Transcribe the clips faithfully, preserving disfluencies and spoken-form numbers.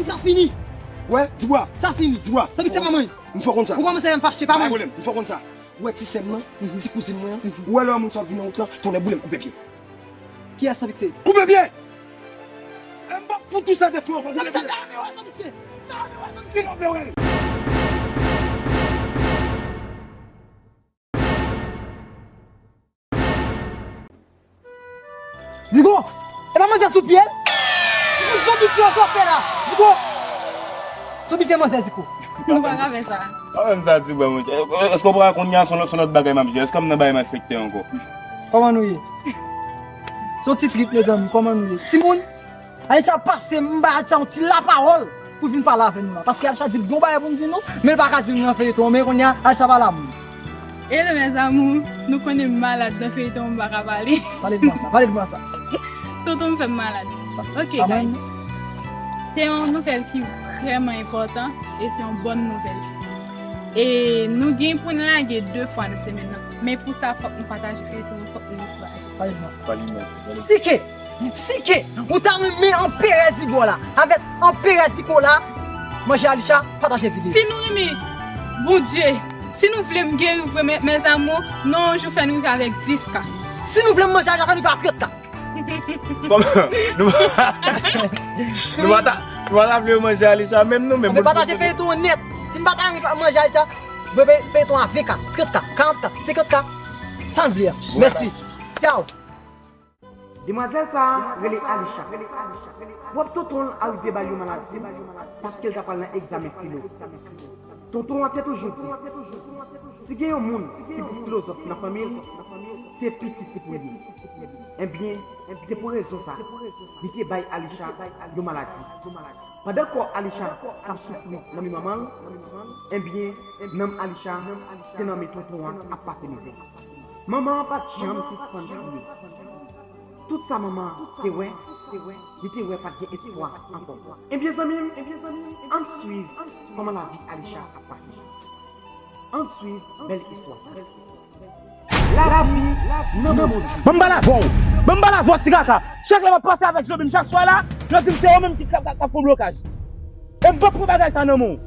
Sa fini. Wè, di bwa. Sa fini. Di bwa. Sa vit se pa mwen. M fò konn sa. Ou kòmanse fè m fache, pa mwen. Pa pwoblèm, m fò konn sa. Ou wè ti sè m nan, ti kouzin mwen an, ou wè lè yon moun sot vin nan wout lan, tonnè boule m koupe pye. Kiyès sa vit se? Koupe pye! E m p ap fout ou sa de fou ankò. Sa vit se ta mwen wè sa vit se. Ta mwen wè sa vit se. Ki love wè? Zigo, e pa manzè sou pye l? Zigo, zombi ki an chofè la. Zigo, zombi se manzè, Zigo. Nou pa ka fè sa. Pa fè m sa, ti bwa, monchè. Èske w pa konn ya se yon lòt bagay m ap jwe? Èske m nan bagay malfektè ankò? Kòman nou ye? Se yon ti trip, mezanmi, kòman nou ye? Timoun, Aisha pase m ba Aisha yon ti lapawòl pou vin pale avè nou la. Paske Aisha di l gen yon bagay pou m di nou, men l pa ka di nou nan feyiton an. Men kounye a, Aisha pale avè nou. Hello mes amours, nou konnen m malad nan feyiton an, m pa ka pale. Pale de mwen sa, pale de mwen sa. Tonton m fè m malad. Ok, guys. Se yon nouvèl ki vrèman enpòtan e se yon bòn nouvèl. E nou gen pou n lage de fwa nan semèn nan. Men pou sa, fòk nou pataje feyiton an, fòk nou pataje. Pale de mwen sa, pale de mwen sa. Sike! Sike, ou ta renmen Anperè Zigo la avèk Anperè Ziko la manje Alisha, pataje videyo. Si nou renmen Bondye, si nou vle m geri vre, mes amours, nou yon jou fè n rive avèk dis K. Si nou vle m manje Alisha, fè n rive a trant K. Kòman? Nou nou pa ta, nou pa ta vle manje Alisha menm nou menm. Mwen pataje feyiton an nèt. Si m pa ta renmen manje Alisha, mwen fè feyiton a ven K, trant K, karant K, senkant K. Sa n vle a. Mèsi. Tchaw. Demwazèl sa a rele Alisha. Pwòp tonton l arive ba l yon maladi paske l ta pral nan egzamen filo. Tonton an te toujou di, si gen yon moun ki pi filozòf nan fanmi l, se pitit li pou l ye. Enbyen, se pou rezon sa, li te bay Alisha yon maladi. Pandan kò Alisha t ap soufri nan men manman l, enbyen, nanm Alisha te nan men tonton an ap pase mizè. Manman an pa t janm sispann kriye. Tout sa manman an te wè, li te wè pa t gen espwa ankò. Ebyen zanmi m, ann swiv kòman lavi Alisha ap pase. Ann swiv bèl istwa sa. Lavi nan men Bondye. Ban m pale avè w. Ban m pale avè w, ti kaka. Chak lè m ap pase avèk zombi m chak swa la, yo di m se yo menm ki k ap, k ap fè yon blokaj. E m p ap pran bagay sa nan men w.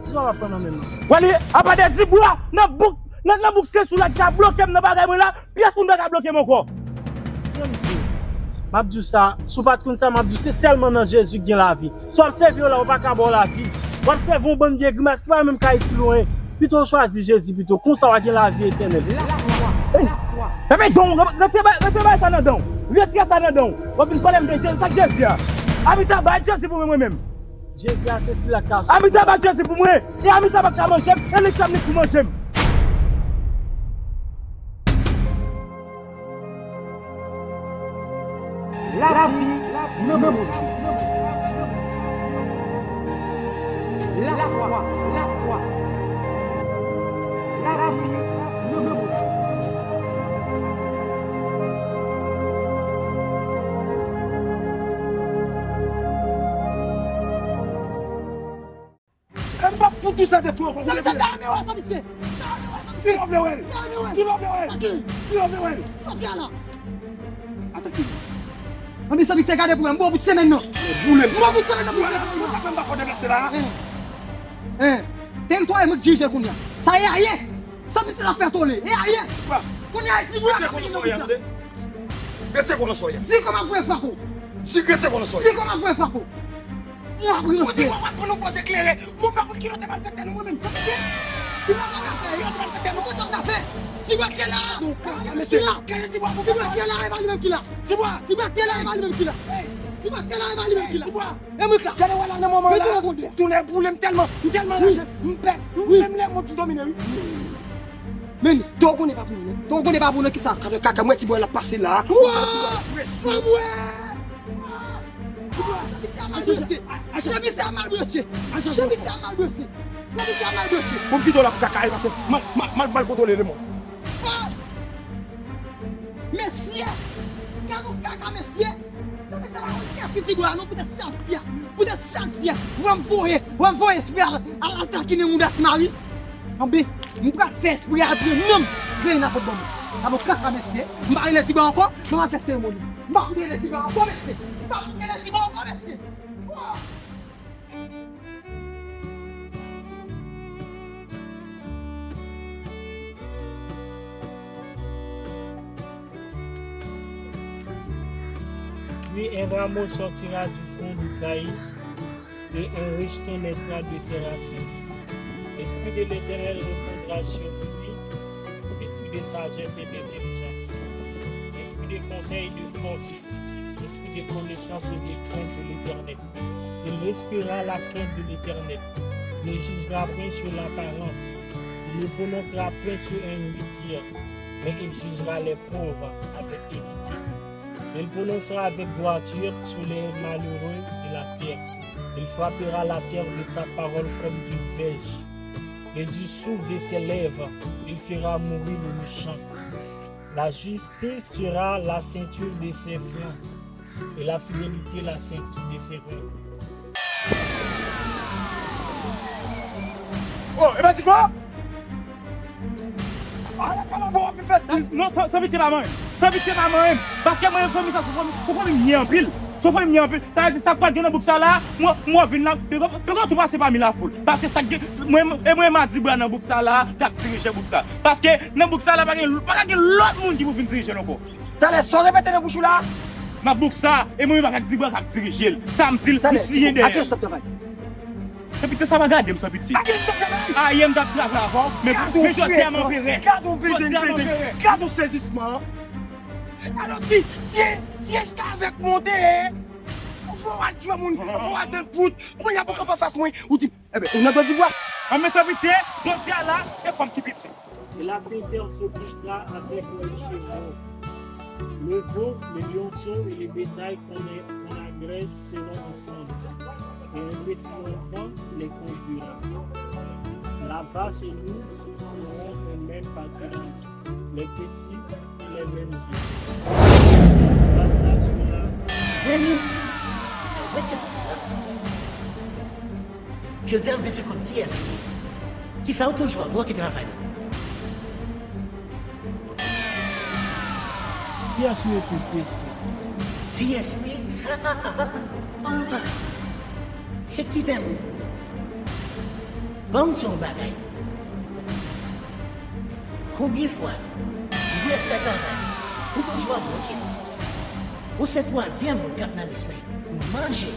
Kisa w ap pran nan men m nan? Wale, apa de di bwa, nan bouk, nan, nan bouk se sou la ki ka bloke m nan bagay mwen la, pyès moun pa ka bloke m ankò. Jan m di w, m ap di w sa, si w pa t konn sa, m ap di w se sèlman nan Jezi ki gen lavi. Sa w ap sèvi yo la, yo pa ka ba w lavi. W ap sèvi yon bann vye grimas ki pa menm ka itil ou anyen. Pito w chwazi Jezi pito. Konsa w a gen lavi etènèl. Ey! Enben don, retire ba-, retire bagay sa nan dan w. Retire sa nan dan w. W ap vin pale m de Jezi, sa k Jezi a? Anmita bay Jezi pou mwen, mwen menm. Jezi a se sila k ka sove. Anmita bay Jezi pou mwen. E anmita pa ka manje m, e li k ap ni pou manje m. Lavi nan men Bondye. Lafwa, lafwa. Lavi nan men Bondye. E m p ap fout ou sa de fou ankò. Sa misye ta renmen wè, sa misye. Ki love wè l? Ki love wè l? Ki love wè l? Jodi a la. Atake. Anben sa misye gade pou mwen. M ba w bout semèn nan. Boule m. M ba w bout semèn nan pou boule m. Ou ka fè m pa fò deplase la. Hein. Hein. Teritwa e mwen k dirije l kounye a. Sa e ayen. Sa misye la fè tole. E ayen. Kounye a e ti boule. Rete konn sou ya, tande. Rete konn sou ya. Di kòman voye frape w. Di rete konn sou ya. Di kòman voye frape w. Mwen ap ranse. Ou di w ap pran nou poze klere. Mwen pa konn ki lòt malfektè nou, mwen menm. Sa misye? Ki lòt malfektè? Ki lòt malfektè nou? Ki lòt malfektè? Ti bwa ki te la. Donk, kaka mesye. Ki la? Kaka ti bwa pou ti bwa ki te la, e pa li menm ki la. Ti bwa. Ti bwa ki te la, e pa li menm ki la. Ti bwa ki te la, e pa li menm ki la. Ti bwa. E mwen la. Gade wè la nan moman la. Tounen boule m tèlman, m tèlman raje. M pè. M pè m lè mwen ki domine wi. Men, to konnen pa pou mwen. To konnen pa pou nan kisa? Kade kaka mwen ti bwa la pase la. Wa! Mwen mwen. Ti bwa, sa misye a mal branche. Sa misye a mal branche. Sa misye a mal branche. Sa misye a mal branche. Bon, m kite w la pou kaka e pase. Mal, mal, mal, mal kontwole lemonn. Mesye! Gade yon kaka, mesye! Sa fè sa pa konn kè fiti bwa non, poutèt sa di a, poutèt sa di a, w ap voye, w ap voye espri al, al, al takinen mouda ti mari. Anben, m pral fè espri a pran nanm, veye nan pot ban mwen. Sa bon kaka, mesye! M pa rele ti bwa ankò, m pa fè seremoni. M pa rele ti bwa ankò, mesye! M pa rele ti bwa ankò, mesye! Puis un rameau sortira du tronc de Zaï, et un rejeton naîtra de ses racines. L'Esprit de l'Éternel reposera sur lui, esprit de sagesse et d'intelligence, esprit de conseil et de force, esprit de connaissance et de crainte de l'Éternel. Il respirera la crainte de l'Éternel, ne jugera point sur l'apparence, il ne prononcera point sur un huitième, mais il jugera les pauvres avec équité. Il prononcera avec droiture sur les malheureux de la terre. Il frappera la terre de sa parole comme d'une verge. Et du souffle de ses lèvres, il fera mourir le méchant. La justice sera la ceinture de ses flancs, et la fidélité la ceinture de ses reins. Oh, e pa si kwa? Ala pale avè w ap fè. Non, san, san pitye pa manyen m. San pitye pa manyen m. Paske mwen, fanmi sa, se fanmi, se fanmi m ye anpil. Se fanmi m ye anpil. Sa vle di sa k pral gen nan bouk sa la, mwen, mwen vin la, peko, peko tou pase pami lafoul. Paske sa k gen, mwen, e mwen m a di bra nan bouk sa la, k ap dirije bouk sa. Paske nan bouk sa la, pa gen, pa ka gen lòt moun ki pou vin dirije l ankò. Talè, sa w repete nan bouch ou la? Nan bouk sa, e mwen menm avèk Dibwa k ap dirije l. Sa m di l, m siyen dèyè l. Talè, stop travay. San pitye, sa pa gade m, San pitye. Ayè m t ap travay avè w, men jodi a m anperè. Gade yon biden, biden. Gade yon sezisman. Alò, ti, ti, ti eskavèk monte. Ou fè w al jwe moun, ou fè w al tann pout. Kounye a pou kanpe anfas mwen, ou di m, enben, ou nan dò Dibwa. An men San pitye, jodi a la, se kò m ki piti. Et la terre se bouchera avec les chevaux. Le veau, le lionceau et le bétail qu'on qu'on agresse seront ensemble, et un petit enfant les conduira. La vache et l'ours auront un même pâturage, les petits et les mêmes jeux. Battra sur la Remi, jodi a m bezwen konn kiyès ou ye. Kifè ou toujou ap bloke travay mwen. Kiyès ou ye tou, Ti Espri? Ti Espri? Se kite m. Ban m di yon bagay. Konbyen fwa m vle fè travay ou toujou ap bloke m? Ou se twazyèm moun k ap nan lis mwen pou manje.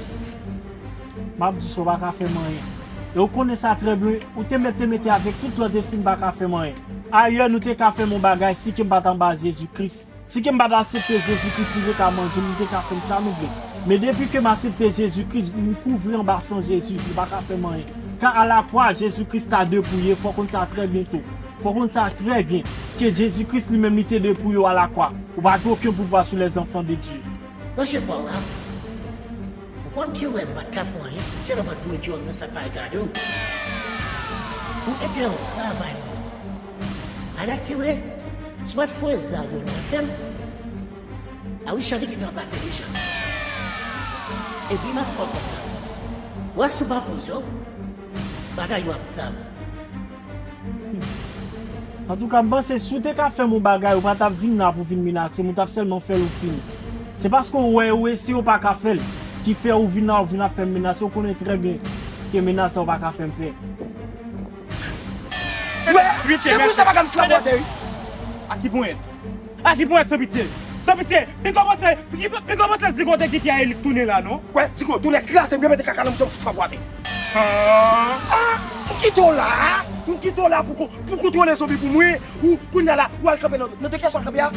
M ap di sa, w pa ka fè m anyen. E w konnen sa trè byen, ou te mete mete avèk tout lòt espri, m pa ka fè m anyen. Ayè, nou te ka fè m yon bagay si ke m pa t anba Jezi Kris. Si ke m pa t aksepte Jezi Kris, nou te ka manje m, nou te ka fè m sa nou vle. Men depi ke m aksepte Jezi Kris, m kouvri anba san Jezi, li pa ka fè m anyen. Kan alakwa, Jezi Kris ta depouye, fò w konn sa trè byen tou. Fò w konn sa trè byen, ke Jezi Kris li menm li te depouye w alakwa. Ou pa gen okenn pouvwa sou les enfants de Dieu. Manje pa w la. Ou konn kilè m pa t ka fè w anyen, se lè w pa t dwe djòl nan sa k pa regade w. Ou ete yon travay mwen. Alakile, si w pa t foure zam ou nan fè m, a Richard li kite anba tè deja. Epi m ap fè w konn sa. W a sou pa poze w, bagay yo ap grav. Antouka, m panse si w te ka fè m yon bagay, ou pa t ap vin la pou vin menase m, ou t ap sèlman fè l ou fini. Se paske w wè ou eseye, ou pa ka fè l, ki fè ou vin la, ou vin ap fè m menase, ou konnen trè byen ke menase a ou pa ka fè m pè. Wè, se pou sa pa ka m fè bwate, wi. A ki pwen? A ki pwen, San pitye? San pitye, pi kòmanse, pi, pi kòmanse Zigo te kite a Elik tounen la, non? Kwè, Zigo, tounen kraze m, yo mete kaka nan bouch ou, fwa bwate. Ah, m kite w la, m kite w la pou ko-, pou kontwole zonbi pou mwen, ou kounye a la, ou al kanpe nan, nan do kiyès w al kanpe a?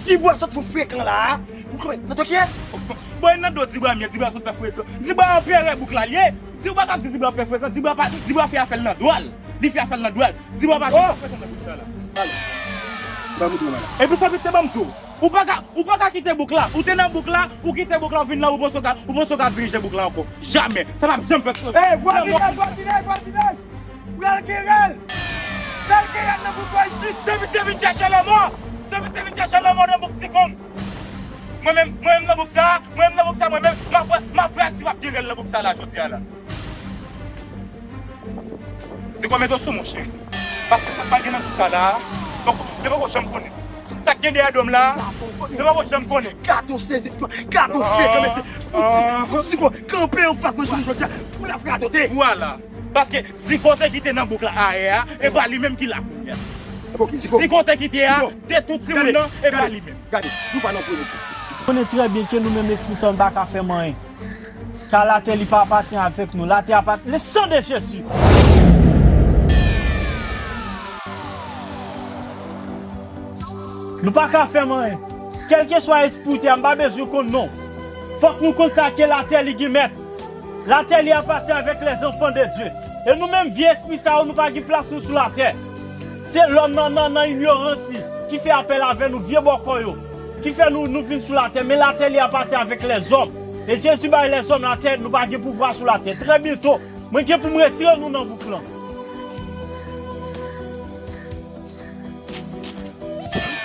Dibwa sot fou frekan la, ou kanpe nan do kiyès? Bon, e nan do Dibwa m ye, Dibwa sot fè frekan. Dibwa anperè bouk la l ye. Dibwa k ap di Dibwa fè frekan, Dibwa pa, Dibwa fè afè l nan dwa l. Li fè afè l nan dwa l. Dibwa pa gen frekan nan bouk sa la. Ale. Ban m di w bagay. Epi San pitye, ban m di w. Ou pa ka, ou pa ka kite bouk la. Ou te nan bouk la, ou kite bouk la, ou vin la, ou panse w ka, ou panse w ka dirije bouk la ankò. Jamè. Sa p ap janm fèt. Ey, vwazinay, vwazinay, vwazinay! Pral kerèl! Pral kerèl nan bouk la isit! San pitye vin chèche lanmò! San pitye vin chèche lanmò nan bouk Ti Kong! Mwen menm, mwen menm nan bouk sa, mwen menm nan bouk sa, mwen menm, m ap wè, m ap wè si p ap gen rèl nan bouk sa la jodi a la. Zigo, mete w sou mwen, cheri. Paske sa k pral gen nan bouk sa la, poko, li poko janm konnen. Sa k gen dèyè do m la, li poko janm konnen. Gade yon sezisman, gade yon frekan, mesye. Pou ti, pou ti Zigo kanpe anfas mwen jounen jodi a, pou l ap radote. Vwala. Paske Zigo te kite nan bouk la ayè a, e pa li menm ki la kounye a. Zigo te kite a, de tout timoun nan, e pa li menm. Gade, nou pa nan premye bouk. Konnen trè byen ke nou menm espri sa nou pa ka fè m anyen. Ka latè li pa apatyen avèk nou. Latè apatyen. Le sang de Jésus. Nou pa ka fè m anyen. Kèlkeswa espri w te a, m pa bezwen konn non. Fòk nou konn sa ke latè li gen mèt. Latè li apatyen avèk les enfants de Dieu. E nou menm vye espri sa yo, nou pa gen plas nou sou latè. Se lòm nan, nan, nan inyorans li ki fè apèl avè nou vye bòkò yo. Ki fè nou, nou vin sou latè. Men latè li apatyen avèk lèzòm. E Jezi bay lèzòm latè, nou pa gen pouvwa sou latè. Trè byento, mwen gen pou m retire nou nan bouk lan.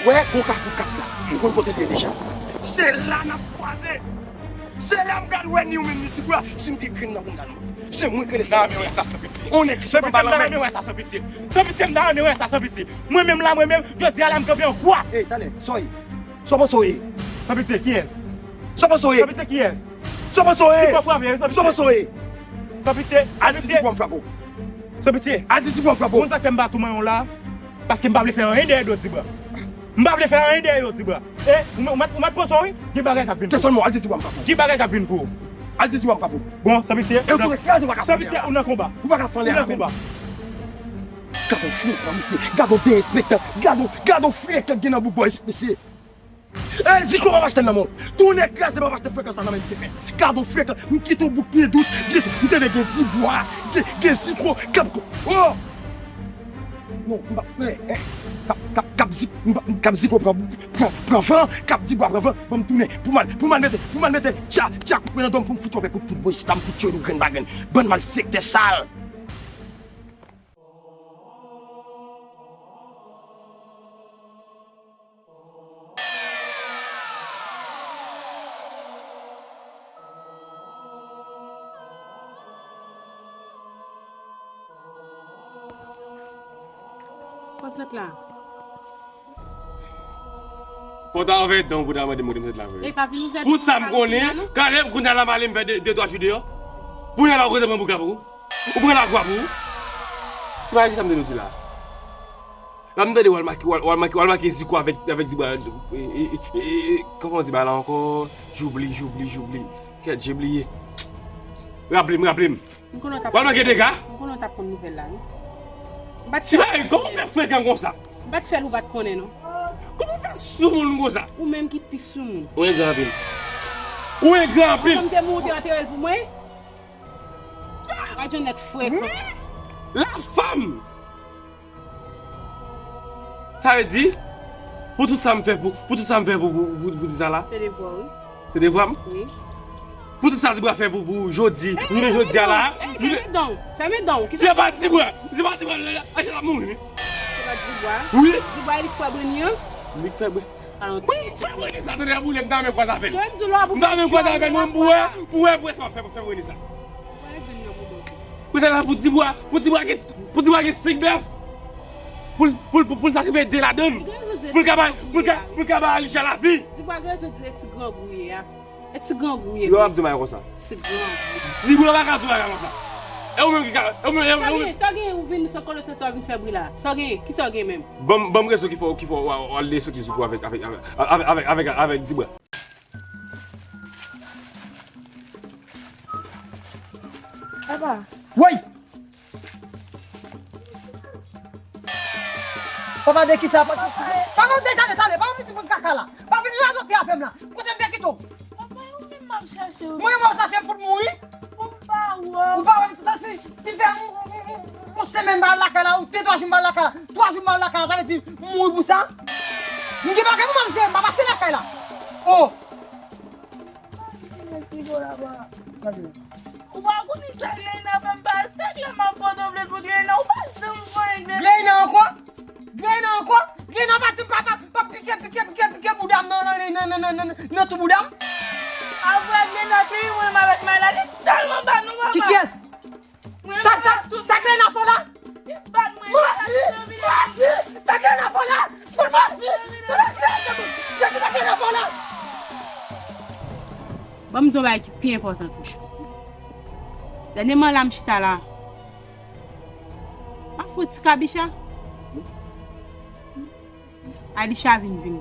Wè, gon kafou kat la. M konn kote l ye deja. Se la n ap kwaze. Se la m pral wè ni ou menm ni Tibwa, si m gen grenn nan bounda nou. Se mwen k rele Sanpitye. On nèg ki sot anba lanmè. Sanpitye, m ta renmen wè sa, Sanpitye. Sanpitye, m ta renmen wè sa, Sanpitye. Mwen menm la, mwen menm, jodi a la, m kanpe an kwa. Ey, talè, sa w ye? Sa w panse w ye? Sanpitye, kiyès? Sa w panse w ye? Sanpitye, kiyès? Sa w panse w ye? Ki pòv frape, Sanpitye? Sa w panse w ye? Sanpitye, Sanpitye. Al di Tibwa m frape w. Sanpitye. Al di Tibwa m frape w. Ou konn sa k fè m pa tou manyen w la? Paske m pa vle fè anyen dèyè do Tibwa. M pa vle fè anyen dèyè do Tibwa. E, ou mèt, ou mèt, ou mèt panse w, wi. Gen bagay k ap vin pou ou. Desann mwen, al di Tibwa m frape w. Gen bagay k ap vin pou ou. Al di Tibwa m frape w. Bon, Sanpitye. E w tou ekraze, ou pa ka fè anyen la. Sanpitye, ou nan konba. Ou pa ka fè anyen la. Ou nan konba. Gad on frekans, mesye. Gad on derespektan. Gad on, gad on frekans gen nan bout bò isit, mesye. E, Ziko, m ap achte l nan men w. Tounen kraze, m ap achte frekans sa nan men misye fè. Gad on frekans, m kite w bout pye dous, gen, m tande gen Dibwa, gen, gen Ziko, k ap ko-, oh! Non, m pa, eh, eh, k ap, k ap, k ap Zi-, m pa, k ap Ziko pran, pran, pran van, k ap Dibwa pran van, ban m tounen, pou m al, pou m al mete, pou m al mete, tcha, tcha, kout men nan dòm pou m fout w avèk kout poud bò isit la, m fout tchoul ou grenn pa grenn. Bann malfektè sal. Kòb sot la. Fò w ta ouvè dan w pou w ta mande m kote m sot la vre. E pa vin ouvè dan w pou w pale kounye a non. Pou sa m konnen, gade kounye a la m ale m fè de, de twa jou deyò. Kounye a la w kote pran bouk la pou ou. Ou pran lagwa pou ou. Se pa kisa m te di w la. La m tande w al make, w al, w al make, w al make Ziko avèk, avèk Dibwa, e, e, e, e, e, kòman w di bagay la ankò? Joubli, joubli, joubli. Kèt, j bliye. Raple m, raple m. M konnen w t ap konn nouvèl la. M konnen w t ap konn nouvèl la, wi. M pa t fè l. Ti bagay, kòman w fè frekan konsa? M pa t fè l, ou pa t konnen, non. Kòman w fè soumoun konsa? Ou menm ki pi soumoun. Ou engra anpil. Ou engra anpil. Kòm te mouri, te antere l pou mwen. Gad yon nèg frekan. La fanm! Sa vle di, pou tout sa m fè pou, pou tout sa m fè pou, pou, pou, pou di sa la? Se devwa w, wi. Se devwa m? Wi. Pou tout sa Dibwa fè pou, pou jodi, jounen jodi a la, ey, fèmen dan w, fèmen dan w. Se pa Dibwa, se pa Dibwa, Anjèl ap mouri, wi. Se pa Dibwa. Wi. Dibwa e li k fè Brenny an? Li k fè Brenny. Mwen, m fè Brenny sa, tande, boule, m ta renmen kwaze avè l. M ta renmen kwaze avè l, mwen, pou wè, pou wè, pou wè sa w fè, pou fè Brenny sa. Kounye a la pou Dibwa, pou Dibwa gen, pou Dibwa gen senk bèf. Pou l, pou l, pou l, pou l sakrifiye de ladan l. Pou l ka bay, pou l ka, pou l ka bay Alisha lavi. Dibwa gen rezon di se ti grangou ye a. E ti grangou ye. Dibwa p ap di bagay konsa. Ti grangou. Dibwa pa ka di bagay konsa. E ou menm ki ka, e ou menm, e ou menm. Sa w gen, sa w gen, ou vin sot kote w soti, w vin fè bri la. Sa w gen, kisa w gen menm? Ban m, ban m rezon ki fè, ki fè w, w, w al lese ki Ziko avèk, avèk, avèk, avèk, avèk, avèk Dibwa. Papa. Woy! Papa, de kisa? Papa, de, tande, tande, pa vin pou kaka la. Pa vin radote avè m la. Kote m te kite w? Papa, ou menm m ap chache w. Mwen, m ap chache m fout mouri. Ou pa wè. Ou pa wè m sa si, si fè yon, yon, yon, yon, yon semèn m pa al lakay la, ou de twa jou m pa al lakay la, twa jou m pa al lakay la, sa vle di m mouri pou sa? M gen bagay pou m ap jere, m pa pase lakay la. Oh! Ou pa konnen sa Reina fè m pa chak lè m ap pote yon plent pou Reina, ou pa janm voye Reina. Reina ankò? Reina ankò? Reina pa di m pa, pa, pa pike, pike, pike, pike bouda m nan, nan, nan tou bouda m. Apre Reina te ri mwen avèk Mayla, li tèlman bat nou papa. Ki kiyès? Sa, sa, sa Reina fè w la? Li bat mwen. Manti! Manti! Sa Reina fè w la? Pou manti! Pou manti! Sa Reina fè w la? Ban m di w yon bagay ki pi enpòtan toujou. Dènyèman la m chita la. M ap fè yon ti kabicha. Alisha vin vini.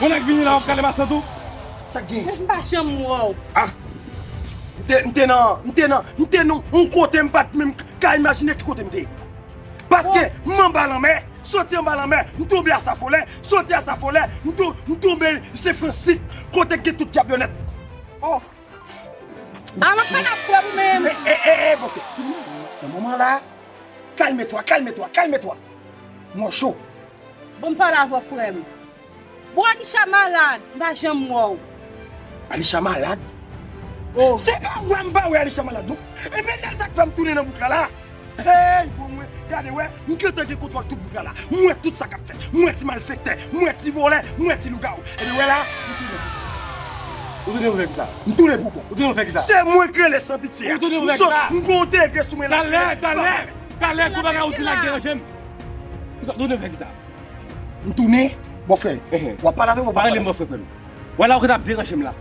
Yon nèg vini la, w ap kale matant ou? Sa k gen? Men m pa janm wè w. Ah! M te, m te nan, m te nan, m te nan yon kote m pa t menm ka imajine ki kote m te ye. Paske m anba lanmè, soti anba lanmè, m tonbe Asafolè, soti Asafolè, m tou-, m tonbe Sen Fransik, kote k gen tout dyabyonèt. Oh! Alò, pa n ap kwè ou menm. E, e, e, e, bòfè. Nan moman la, kalme twa, kalme twa, kalme twa. Mwen cho. Bon, m pale avè w, frè m. Bon, Alisha malad, m pa janm wè w. Alisha malad? Oh. Se pa wè m pa wè Alisha malad, non. Ebyen, se sa k fè m tounen nan bouk la, la. Hey, bon, mwen, gade, wè, m gentan gen kontwòl tout bouk la, la. M wè tout sa k ap fèt. M wè ti malfektè, m wè ti vòlè, m wè ti lougawou. Ebyen, wè la, m tounen. Ou tounen pou fè kisa? M tounen pou bon. Ou tounen pou fè kisa? Se mwen k rele san pitye a. Ou tounen pou fè kisa? M sot, m gon degre sou mwen la. Talè, talè, talè, kou bagay ou di la k deranje m. Ou tounen pou fè kisa? M tounen, bòfrè. Ehe. W ap pale avè m, w ap pale. Pa rele m bòfrè, frè m. Wè la ou konn ap deranje m la.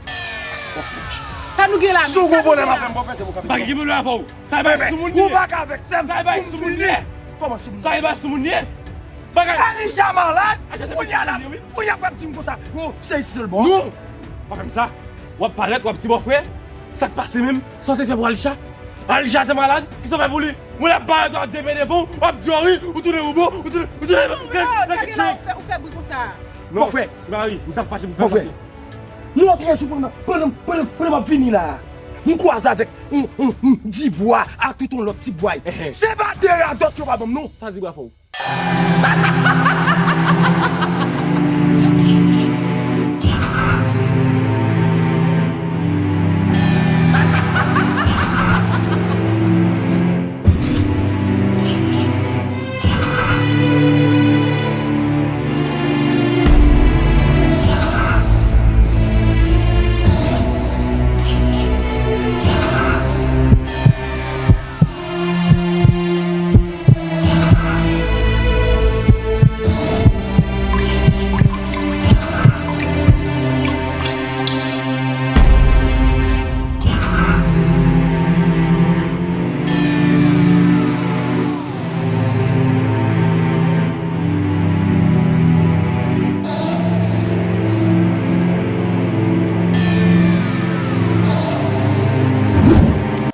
Sa nou gen la menm? Si w gon pwoblèm avè m, bòfrè, se ou k ap. M pa gen pwoblèm avè w. Sa e bagay sou moun li ye. Ou pa ka vèk tè m. Sa e bagay sou moun li ye. Kòman sou moun? Sa e bagay sou moun li ye. Bagay. Elijah malad. Kounye a la, kounye a w ap di m konsa. Bon, se isit l bon. Non. Pa fè m sa. W ap parèt, w ap di bòfrè. Sa k pase menm? Sa w te fè pou Alisha? Alisha te malad, kisa w fè pou li? Mwen ap parèt, w ap depe devan w, w ap di, "O wi, ou tounen pou bon, ou tounen, ou tounen pou bon." Sa gen la, ou fè, ou fè bri konsa. Non, bòfrè, m pa ri, m sa fache, m fè fache. Nou antre jou pandan, pandan, pandan, pandan m ap vini la. M kwaze avèk yon, yon, yon dibwa ak tout yon lòt ti bwa. Ehe. Se pa de radòt yo pa ban m, non. Sa dibwa fè w?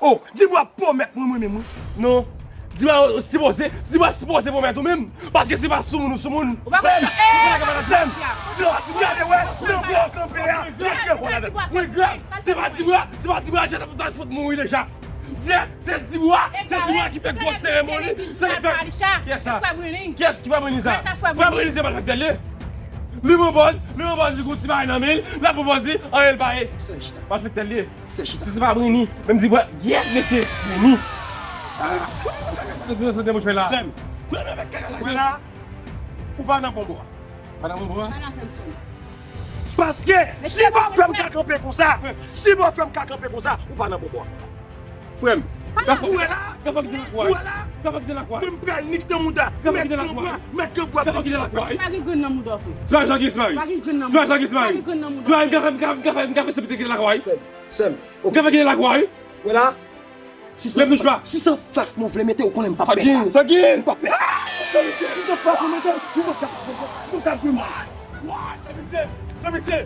Oh, Dibwa pwomèt mwen, mwen menm, wi. Non. Dibwa sipoze, Dibwa sipoze pwomèt ou menm. Paske se pa soumoun ou soumoun. Sèm, ou pa ka pale sèm. Dibwa, gade, wè, nan bò kanpe a, retire kò l avèk. Wi, gran, se pa Dibwa, se pa Dibwa, Jèt ap fout mouri deja. Se, se Dibwa, se Dibwa ki fè gwo seremoni, se li fè. Kiyès sa? Kiyès ki fè Brini sa? Frè Brini se malfektè l ye. Li pran pòz, li pran pòz, li gon ti bagay nan men l, l ap pran pòz li, anyen l pa ye. Malfektè l ye. Se chita. Si se pa Brini, menm di bwè, yes, mesye, Brini. Ah, se, se, se, se, mouche la. Sèm. Wè la, ou pa nan bon bò. Pa nan bon bò? Paske, si bòfrè m ka kanpe konsa, si bòfrè m ka kanpe konsa, ou pa nan bon bò. Frè m, ou wè la, ou wè la, mwen m pral nik nan mouda, mèt granbwa, mèt granbwa. Pa gen grenn nan mouda w, frè. Ti pa jan ki, ti pa jan ki, ti pa jan ki, ti pa jan ki, m ka fè, m ka fè, m ka fè se piti ki lakwa, wi. Sèm, sèm. Ou ka fè ki lakwa, wi. Wè la. Si se anfas mwen vle mete, ou konnen m p ap pè sa. M p ap pè sa. Si se anfas mwen mete, ou mwen t ap, mwen t ap goumen. Wa, se pitye, se pitye.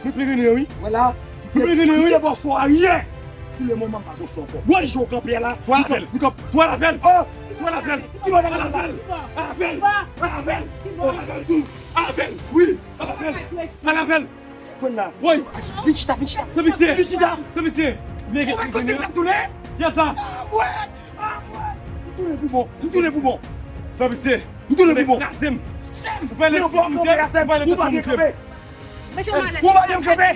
Nou pli grenn, wi. Wè la. Nou pli grenn, wi. M te ba w fò a yè. Pou le moman, m pa ba w fò ankò. Wè jan w kanpe a la. Twa l avè l. M kanp, twa l avè l. Oh! Twa l avè l. Ki ba l avè l. Avè l. Avè l. Avè l tou. Avè l. Wi. Avè l. Al avè l. Vin chita, vin chita. San pitye. Vin chita. San pitye. Ou mèt kote m t ap tounen? Kiyès sa? Ah, mwen! Ah, mwen! M tounen pou bon. M tounen pou bon. San pitye. M tounen pou bon. Kraze m. Sèm! Ou fè lè si m te, ou fè lè si m te. Ou pa janm kanpe.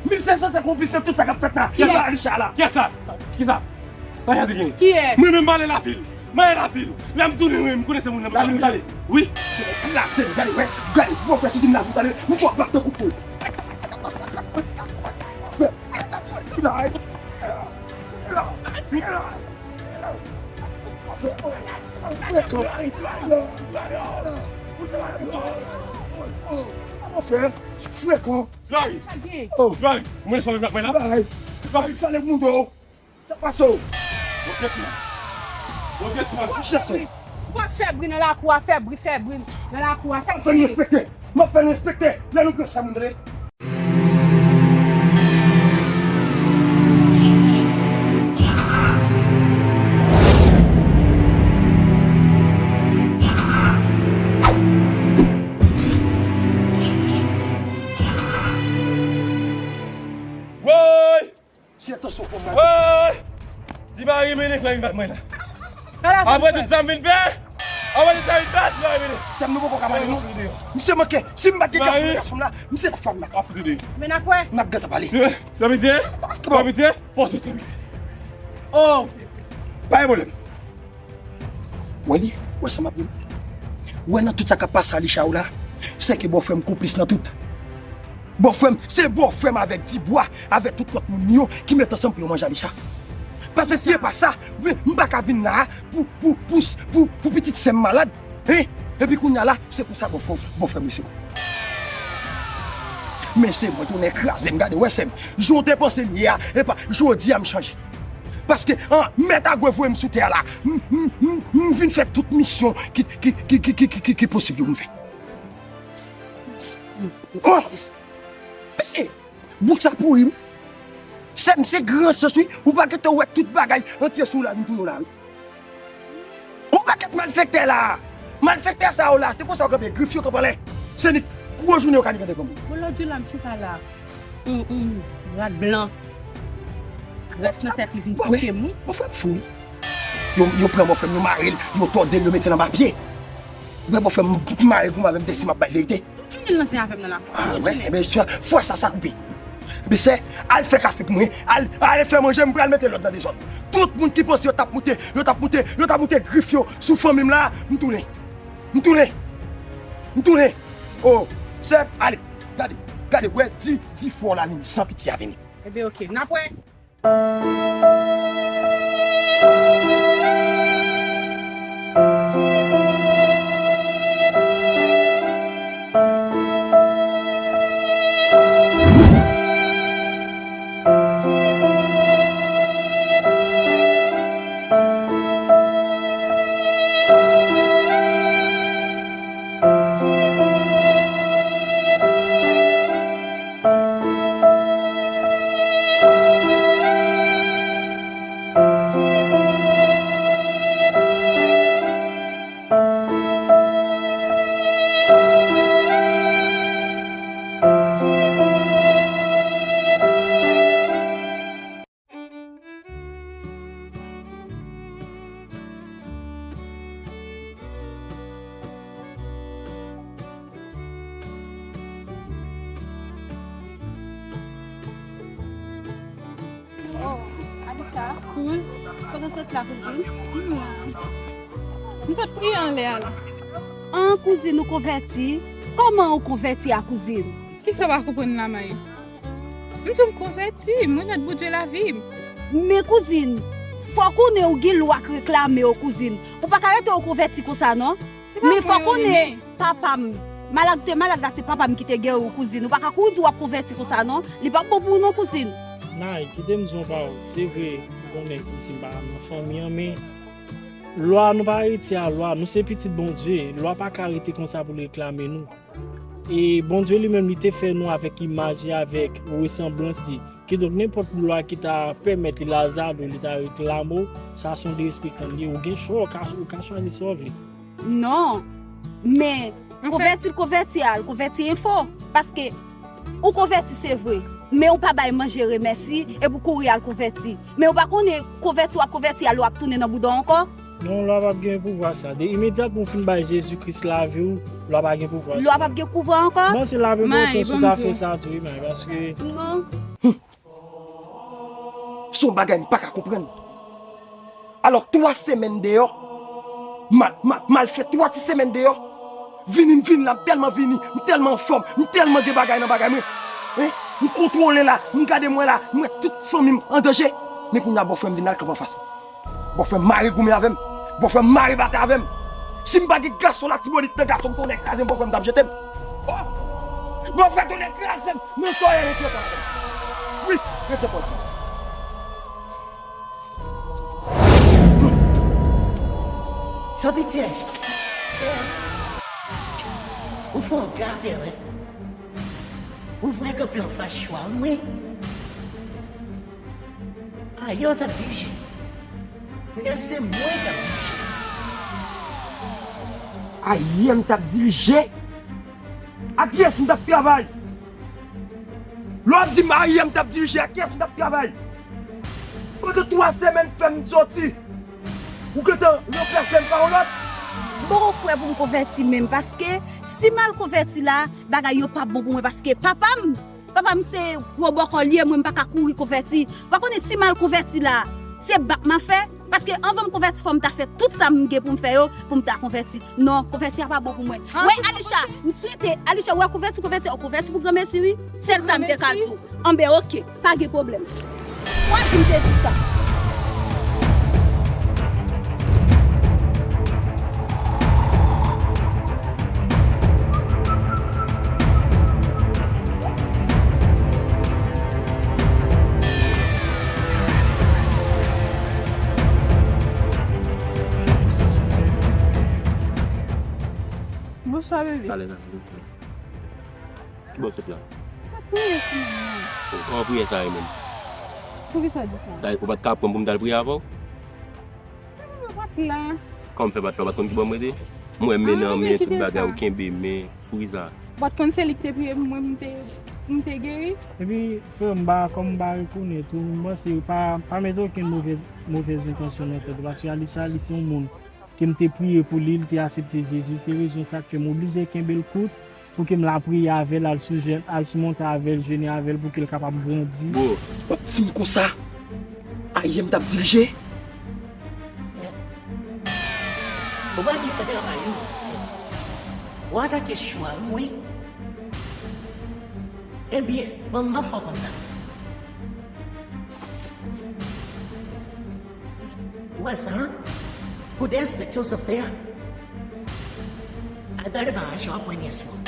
Misye sanse konplis nan tout sa k ap fèt la. Kiyès sa? Kiyès sa? Kiyès sa? Sa k ap genyen? Kiyès? Mwen menm m ale lavil. Mwen lavil. Lè m tounen, wi, m konnen se moun nan. Lavil, gade. Wi. Plase m, gade, wè. Gade, mwen fè sou di m lavil, gade. Mwen fò bak tankou poul. Frekan. Ti mari. Oh. Ti mari. Mwen sou mwen la. Ti mari. Ti mari. Sa le moun do. Sa pase w? Bòkèt mwen. Bòkèt mwen. Chèche. Ou pa fè bri nan lakou a, fè bri, fè bri nan lakou a. M ap fè n respekte. M ap fè n respekte. Lè nou pran sa moun tande. Woy! Si atansyon fò m gade. Woy! Ti mari mennen fè vin bat mwen la. Apre tout sa m vin fè, apre tout sa m vin fè, ti mari mennen. Sèm, nou poko ka pale non. Misye manke, si m bat gen gason, gason m la, misye ta fè m la. Ap fout de. Men n ap wè. N ap gentan pale. San pitye? San pitye? Poze san pitye. Oh! Pa gen pwoblèm. Wè li, wè sa m ap di w. Wè nan tout sa k ap pase Alisha yo la, se ke bòfrè m konplis nan tout. Bòfrè m, se bòfrè m avèk Dibwa, avèk tout lòt moun yo ki met ansanm pou yo manje Alisha. Paske si se pa sa, men m pa ka vin la a pou, pou, pou, pou, pou pitit sè m malad, hein? Epi kounye a la, se konsa bòfrè, bòfrè m resi. Men se mwen tounen kraze m, gade, wè sè m. Jan w te panse m ye a, epa, jodi a m chanje. Paske, an, Mèt Agwe voye m sou tè a la. M, m, m, m vin fè tout misyon ki, ki, ki posib yo pou m fè. Oh! Mesye, bout sa pouri, wi. Sè m, se gran sans, wi. Ou pa gentan wè tout bagay antre sou la vin tounen w la, wi. Gon pakèt malfektè la. Malfektè sa yo la, se konsa yo kanpe, grif yo kanpe anlè. Se ni gwo jounen yo ka ni kanpe granmoun. Bon, lòt jou la, m chita la. Yon, yon rad blan. Grès nan tèt li vin pike m, wi. Bòfrè m fou, wi. Yo, yo pran bòfrè m, yo mare l, yo tòde l, yo mete l anba pye. Ou wè bòfrè m mare pou m avè m desi m ap bay verite. Tout jounen l nan se avè m nan lakou. Ah, wè, enben, fwa sa, sa koupe. Ebyen, sè, al fè kafe pou mwen, al, al fè manje, m pral mete lòd nan dezòd. Tout moun ki panse yo t ap moute, yo t ap moute, yo t ap moute grif yo sou fanmi m la, m tounen. M tounen. M tounen. Oh, sè, ale, gade, gade, wè, di, di fò la vini, san pitye a vini. Ebyen, oke, n ap wè. Cha, kouz, kote w sot la, kouzin? M la. M sot priye anlè a la. An, kouzin, ou konvèti? Kòman ou konvèti a, kouzin? Kisa w pa konprann la, Mayi? M di w m konvèti, m remèt Bondye lavi m. Men, kouzin, fò konnen ou gen lwa k reklame w, kouzin. Ou pa ka rete ou konvèti konsa, non. Se pa mwen yo renmen. Men fò konnen papa m. Malad te malad la, se papa m ki te geri w, kouzin. Ou pa ka kouri di w ap konvèti konsa, non. Li p ap bon pou ou, non, kouzin. Nay, kite m di w yon pawòl. Se vre, m konnen kòmsi m pa nan fanmi an, men lwa, nou pa eritye a lwa. Nou se pitit Bondye. Lwa pa ka rete konsa pou l reklame nou. E Bondye li menm, li te fè nou avèk imaj li, avèk resanblans li. Kidonk, nenpòt lwa ki ta pèmèt li, Lazaro, li ta reklame w, sa se yon derespektan li ye. Ou gen chwa, ou ka, ou ka chwazi sa w vle. Non, men konvèti l konvèti a, l konvèti enfo. Paske ou konvèti, se vre, men ou pa bay manje remèsi, epi w kouri al konvèti. Men ou pa konnen konvèti w ap konvèti a, lwa ap tounen nan bouda w ankò. Non, lwa p ap gen pouvwa sa. De imedyatman w fin bay Jezi Kris lavi w, lwa pa gen pouvwa sa. Lwa p ap gen pouvwa ankò? Bon, se lape pote si w ta fè sa tou, wi, men paske. Non. Se yon bagay m pa ka konprann. Alò, twa semèn deyò, m al, m al, m al fè twa ti semèn deyò. Vini, m vin la, m tèlman vini, m tèlman anfòm, m tèlman gen bagay nan bagay mwen. Hein? M kontwole la, m gade mwen la, m wè tout fanmi m an danje. Men kounye a, bòfrè m vin al kanpe anfas mwen. Bòfrè m mare goumen avè m. Bòfrè m mare batay avè m. Si m pa gen gason Latibonit nan gason m, tonnè kraze m, bòfrè m t ap jete m. Oh! Bòfrè tonnè kraze m. Men sa w ye, retire kò ladan m. Wi, retire kò ladan m. San pitye. Ou fè yon grav erè. Ou vle kanpe anfas chwa m, wi. Ayè w t ap dirije. Kounye a se mwen k ap dirije. Ayè m t ap dirije? Ak kiyès m t ap travay? Lè w ap di m ayè m t ap dirije, ak kiyès m t ap travay? Pandan twa semèn fè m soti, ou gentan ranplase m pa yon lòt? M poko prè pou m konvèti menm, paske si m al konvèti la, bagay yo p ap bon pou mwen, paske papa m, papa m se gwo bòkò l ye, mwen m pa ka kouri konvèti. Ou pa konnen si m al konvèti la, se bak m ap fè? Paske anvan m konvèti, fò m ta fè tout sa m gen pou m fè yo, pou m ta konvèti. Non, konvèti a pa bon pou mwen. Wè, Alisha, m swete, Alisha, wè konvèti, konvèti, ou konvèti pou granmesi, wi. Sèl sa m te ka di w. Anben, oke, pa gen pwoblèm. Wè, m te di sa. Bonswa, bebe. Talè nan vin. Ki bò w sot la? M sot priye sou moun nan. Kòman priyè sa ye menm? Poukisa w di sa? Sa, ou pa t ka pran m pou m t al priye avè w? Mwen pa t la. Kòman w fè pa t la? Ou pa t konn ki bò m rete? Mwen men nan men tout bagay, ou kenbe men. Poukisa? Ou pa t konn se li ki te priye pou mwen, m te, m te geri? Epi, frè m, m pa, kòm m pa rekonèt ou, m panse pa, pa mete okenn movèz, movèz entansyon nan tèt ou, paske Alisha, li se yon moun ke m te priye pou li, li te aksepte Jezi. Se rezon sa k fè m oblije kenbe l kout pou ke m lapriyè avè l, al sou jèn, al sou montay avè l, jene avè l pou ke l kapab grandi. Bro. W ap di m konsa? Ayè m t ap dirije? Ou pa di fè travay ou. Ou atake chwa ou, wi. Ebyen, bon, m ap fè w konn sa. Ou wè sa, an? Pou derespekte w sot fè a. Al gade bagay sa w ap pran nyès mwen.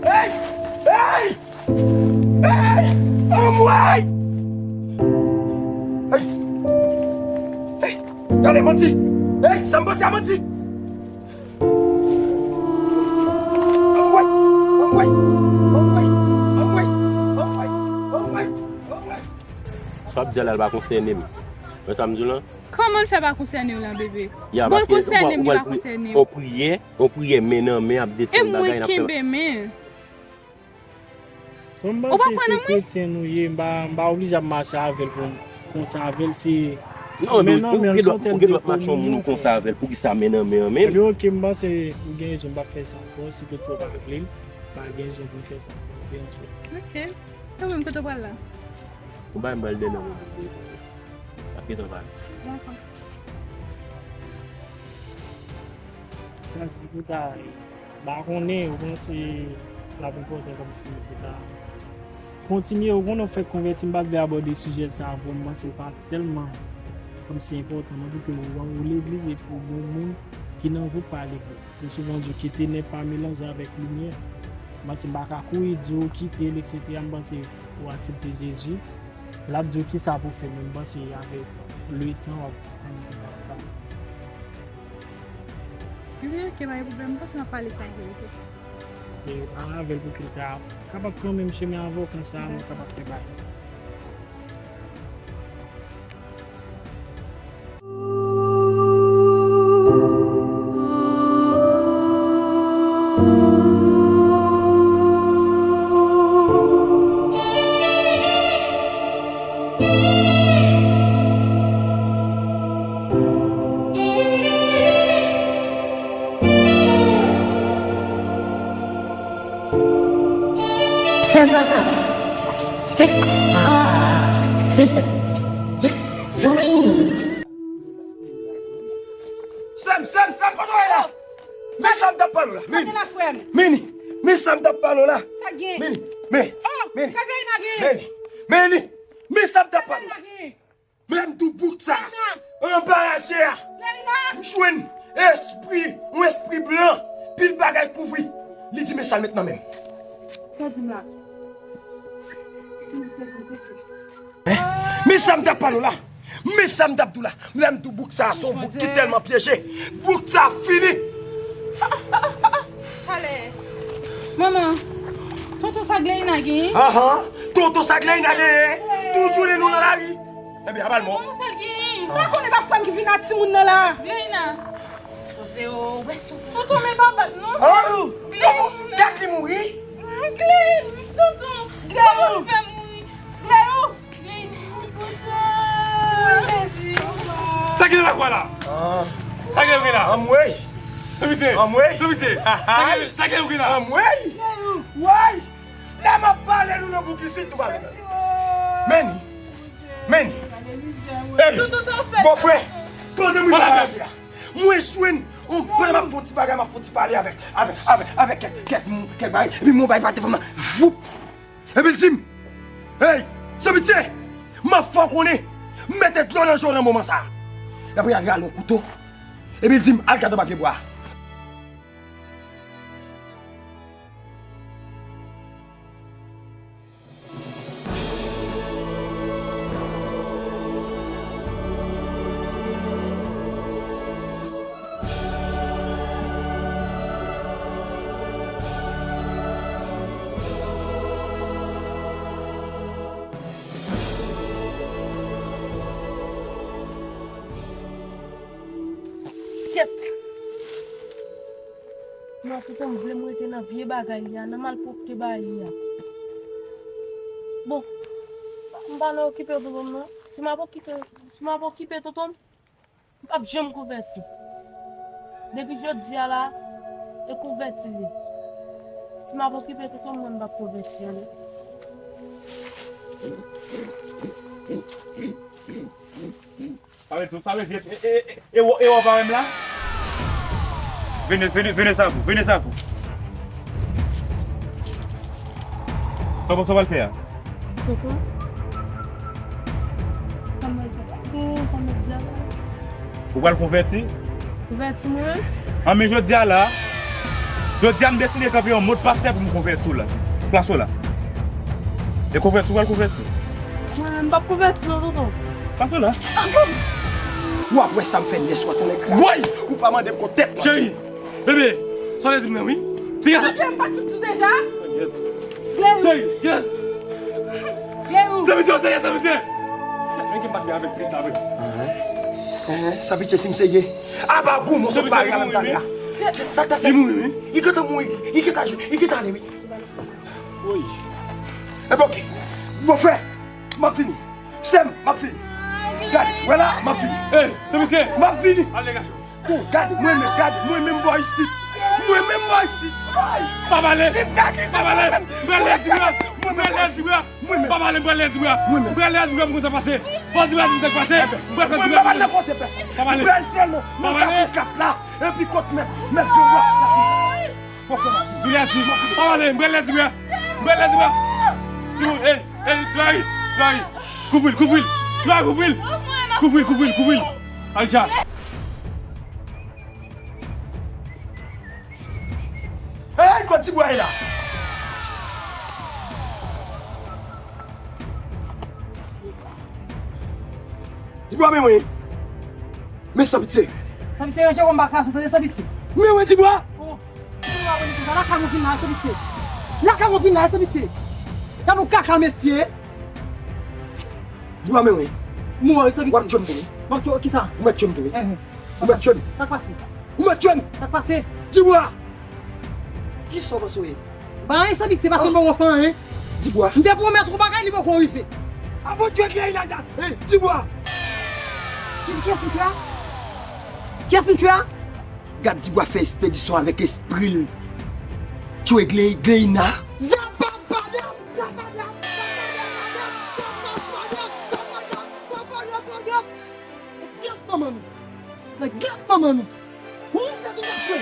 Hey! Hey! Hey! Anmwey! Hey! Hey! Gade manti! Hey! Sa m panse a manti! Anmwey! Anmwey! Sa w ap di a la, l pa konsène m. Wè sa m di w lan? Kòman l fè pa konsène w lan, bebe? Ya, bon, l konsène m, li pa konsène w. On priyè, on priyè, men nan men ap desann bagay n ap fè. E mwen kenbe men. Bon, m panse se kretyen nou ye, m pa, m pa oblije ap mache avè l pou m konsa avè l, se non, men non, men ou gen dwa mache yon moun ou konsa avè l, poukisa men nan men an menm? Ebyen, oke, m panse ou gen rezon, m p ap fè sa ankò, si toutfwa w pa vle l, pa gen rezon pou m fè sa ankò, m te antre. Oke. Kanmenm, kote w pral la? Ou bay m bal de nan men. Ap gentan pale. Dakò. Sa di pou ta, m pa konnen, ou panse l ap enpòtan kòmsi pou ta kontinye, ou konnen w fèk konvèti, m pa t vle abòde sijè sa a pou m panse l pa tèlman kòmsi enpòtan, men pou ke ou, ou legliz epi ou bon moun ki nan wout pa legliz. Yo souvan di w kite nèg pa melanje avèk limyè. M panse m pa ka kouri di w kite l, etsetera. M panse ou aksepte Jezi. L ap di w kisa pou w fè, men m panse avèk letan w ap konprann kisa k pase. Ebyen, oke, pa gen pwoblèm. M panse m ap pale sa avè l, oke? E, pale avè l pou ke l ka kapab kanmenm chemen avè w, konsa nou kapab fè bagay. Sèm, sèm, sèm, kote w ye la? Men sa m t ap pale w la. Sa gen la, frè m? Mini, men sa m t ap pale w la. Sa gen? Mini, men, oh, men, sa gen la gen? Mini, men, men sa m t ap pale w la. Sa gen la gen? Men m di w bouk sa, anba raje a, m jwenn espri, yon espri blan, pil bagay kouvri. Li di men sa l met nan men m. Sa di m la? Hein? Men sa m t ap pale w la. Men sa m t ap di w la. Lè m di w bouk sa a, se yon bouk ki tèlman pyeje. Bouk sa a fini. Talè. Manman, tonton sa Gleina genyen? Ahan, tonton sa Gleina genyen. Toujou li nou nan lari. Ebyen, a pa l mò. Manman, sa l genyen? M pa konnen, pa frè m ki vin ak timoun nan la. Gleina. Bondye, o, wè sou. Tonton, men pa bat non. Oh, Gleina. Tonton, dat li mouri? Gleina, tonton. Gleina. Kòman l fè mouri? Gleina. Gleina. Sa ki nan lakwa la? Ah. Sa ki nan lakwa la? Anmwey. Sa misye. Anmwey. Sa misye. Sa ki, sa ki nan lakwa la? Anmwey. Way. Lè m ap pale nou nan bouk isit, nou pa vin. Men. Men. Hey. Bòfrè, pandan mwen pa mache a, mwen jwenn yon, pandan m ap fè yon ti bagay, m ap fè yon ti pale avèk, avèk, avèk, avèk kèk, kèk moun, kèk bagay, epi mwen bay pate fanm nan, voup. Epi l di m, hey, Sanpitye, m ap fè w konnen, m mete dlo nan je w nan moman sa a. Epi al rale yon kouto, epi l di m, al gade yon papye bwa. Kèt! Sinon, tonton m vle m rete nan vye bagay li a, nan malpwòpte bagay li a. Bon, m pa nan okipe tonton m non. Si m ap okipe, si m ap okipe tonton m, m p ap janm konvèti. Depi jodi a la, e konvèti li. Si m ap okipe tonton m, mwen m p ap konvèti non. Sa vle di, sa vle di, e, e, e, e, e w pa wè m la? Vene, vene, vene sa pou, vene sa pou. Sa w, sa w pral fè a? Koko. Sa m pral fè? Ou pral konvèti? Konvèti mwen? An, men jodi a la, jodi a m deside kanpe yon mòd pastè pou m konvèti w la. Plase w la. E konvèti w pral konvèti? Mwen, m p ap konvèti non, tonton. Plase w la. W ap wè sa m fè yèswa, tonnè kra. Woy! Ou pa mande m kont tèt mwen. Cheri, bebe, sa w te di m nan, wi. Piga sa. Piga m pa sou tou deja. Glerou. Cheri, yes. Glerou. Sa misye, sa misye. Men ki m pa t gen avèk ti sa vre. Ehe, ehe, sa pitye si m serye. Aba gou, mwen sot pale avèk m talè a. Sa k ta fè? Li mouri, wi. Li gentan mouri, li gentan, li gentan ale, wi. Woy. Ebyen, oke. Bòfrè, m ap vini. Sè m, m ap vini. Gade, wè la, m ap vini. Ey, se misye. M ap vini. Ale, gason. Bon, gade, mwen menm, gade, mwen menm bò isit. Mwen menm bò isit. Ay! Pa pale. Si m gade sa, pa pale. Mwen menm. M pral lè Dibwa. M pral lè Dibwa. Mwen menm. Pa pale, m pral lè Dibwa. Mwen menm. M pral lè Dibwa pou konn sa pase. Fò Dibwa di m sa k pase. M pral fè Dibwa. Mwen pa nan kote pèsonn. Pa pale. M pral sèlman nan kafou kat la. Epi kot mèt, mèt de lwa la pou sa pase. Bòfrè, m ap vini. M pral lè Dibwa. Pa pale, m pral lè Dibwa. M pral lè Dibwa. Ti moun, ey, ey, Ti Mari, Ti Mari. Kouvri l, kouvri l. Ti Mari, kouvri l. Kouvri l, kouvri l, kouvri l. Alija. Ey, kot Dibwa ye la? Dibwa, men wi. Men Sanpitye. Sanpitye, ranje wonm baka sou tande Sanpitye. Men wi, Dibwa. Oh, Dibwa, bon, lakay mwen vin la, Sanpitye. Lakay mwen vin la, Sanpitye. Gade yon kaka, mesye. Dibwa, men wi. Mwen, Sanpitye. W ap tchwe m tou wi. W ap tchwe, kisa? Ou mèt tchwe m tou wi. Eh, eh. Ou mèt tchwe m. Sa k pase? Ou mèt tchwe m. Sa k pase? Dibwa. Kisa w panse w ye? Ba anyen Sanpitye pase m poko fè anyen. Dibwa. M te pwomèt ou bagay li poko rive. Avan Djè Gleyina, ey, Dibwa. Kiyès m tchwe a? Kiyès m tchwe a? Gad Dibwa fè espedisyon avèk espri l. Tchwe Gley-, Gleyina. Zapapadap, zapadap, zapadap, zapadap, zapadap, zapadap, zapadap. Gad manman nou. Nan gad manman nou. Ou te di m ap jwe.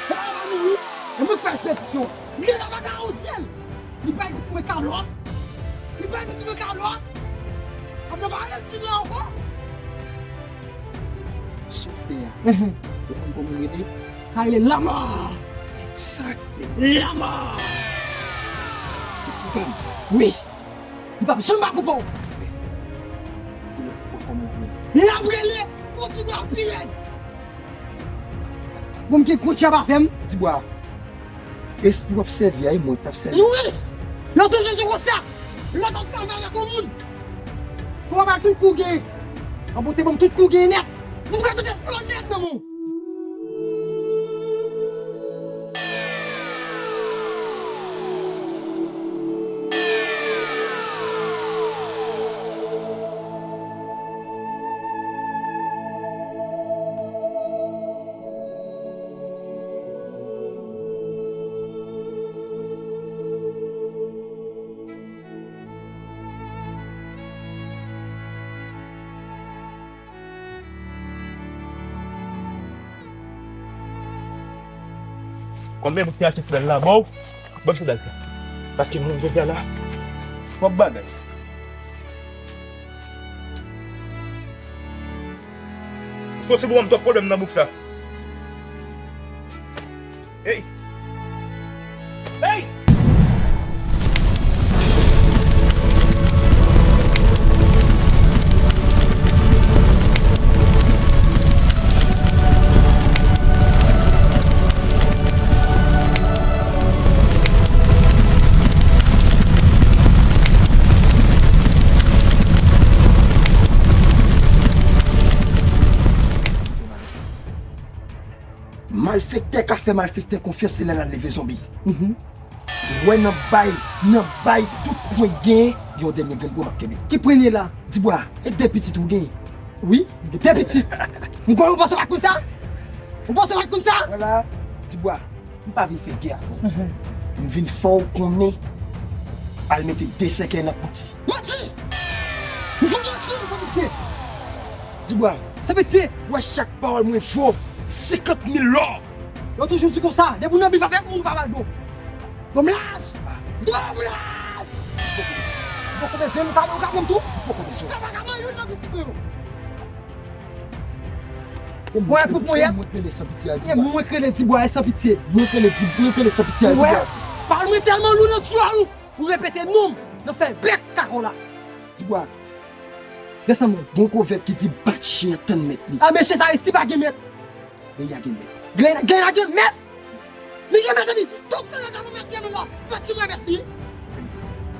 Sa va nou wi. E mwen k fè espedisyon. Li la pa ka oze l. Li bay piti mwen kalòt. Li bay piti mwen kalòt. Ap nan pa rele ti mwen ankò. Sa w fè a. Mhm. Ou konn kòman l rele? Sa rele lanmò. Egzakteman. Lanmò. Se pou m. Wi. Li p ap janm pa koupe w. L ap rele fò ti bwa pi rèd. Bon, m gen gwo djab avè m. Dibwa, espri w ap sèvi a, e mwen k t ap sèvi. Wi! Yo toujou di konsa. Lè w t ap travay avèk yon moun, pou w ap al tout kou gen. An bote ban m tout kou gen nèt. M pran tout espri w nèt nan men w. Konbyen moun ki achte chandèl la? Bon, ban m chandèl sa. Paske moun jodi a la, twòp bagay. Soti pou ban m twòp pwoblèm nan bouk sa. Ey! Ey! Malfektè ka fè malfektè konfyans, se lè l al leve zonbi. Mhm. Ou wè nan bay, nan bay tout pwen k genyen, gen yon dènye grenn pwen m ap kenbe. Ki pwen ye la? Dibwa, e de pitit ou genyen? Wi, m gen de pitit. M kwè ou panse w pa t konn sa? Ou panse w pa t konn sa? Vwala, Dibwa, m pa vin fè gè avè w. Mhm. M vin fè w konnen, al mete de sèkèy nan kouti. Manti! Ou fè manti, ou fè pitye! Dibwa, se pitye! Wè chak pawòl mwen vo senkant mil lò! Yo toujou di konsa, depi w nan bif avèk moun, ou pa ba l do. Do m laj! Do m laj! Ou poko bezwen m, ou ka, ou ka pran m tou? Ou poko bezwen. Ou pa ka manyen youn nan pitit mwen yo. Ou wè pou ponyèt. Mwen k rele san pitye a, Dibwa. Mwen k rele Dibwa e san pitye. Mwen k rele Dib-, mwen k rele san pitye a, Dibwa. Ou wè? Pawòl mwen tèlman lou nan tjwal ou. Ou repete non m nan fè bèk kaka w la. Dibwa. Desann mwen. Gon pwovèb ki di bat chen an tann mèt li. A men chen sa resi pa gen mèt. Gleyina gen mèt. Gleyina, Gleyina gen mèt? Li gen mèt epi tout sa nan mèt li an la. Pati mwen mèt li.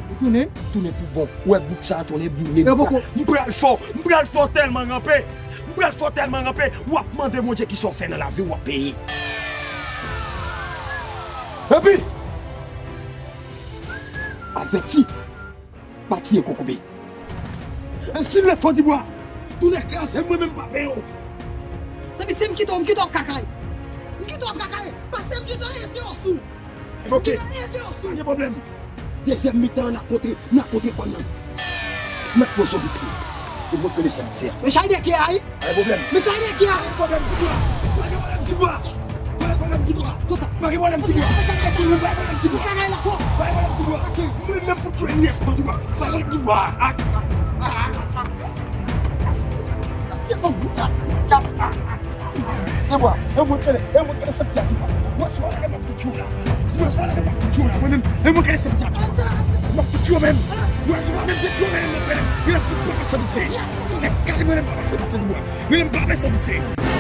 Ou tounen? Tounen pou bon. Ou wè bouk sa a tounen, boule bouk la. M pral fè w, m pral fè w tèlman ranpe. M pral fè w tèlman ranpe. W ap mande Bondye kisa w fè nan lavi w, w ap peye. Epi, avèti, pa tiye kokobe. E si lè fò Dibwa tounen kraze mwen menm pa peye w. Sanbit, si m kite w, m kite w ap kakay. M kite w ap kakay. Pase m kite w, ese w sou. Ok. M kite w, ese w sou. Pa gen pwoblèm. Dezyèm mitan an, n a kontre, n a kontre kòn nan. Mèt pran son piti. E mwen konnen sa m di a. Mesye Ayde ki ay? Pa gen pwoblèm. Mesye Ayde ki ay? Pa gen pwoblèm, Dibwa. Pa gen pwoblèm, Dibwa. Pa gen pwoblèm, Dibwa. Pa gen pwoblèm, Dibwa. Pa gen pwoblèm, Dibwa. Pa gen pwoblèm, Dibwa. Mwen menm pou tchwe nyès mwen, Dibwa. Pa gen pwoblèm, Dibwa. Dibwa, e mwen kele, e mwen kele sa k di a, Dibwa. Wè, si w pa lage m ap fout tchwe w la. Dibwa, si w pa lage m ap fout tchwe w la. Mwen menm, e mwen kele sa k di a, Dibwa. M ap fout tchwe w menm. Wè, si w pa menm fout tchwe w menm, mwen menm, mwen ap fout tchwe w menm. Mwen menm pa pase piti. Mwen menm pa pase piti, Dibwa. Mwen menm pa pase piti.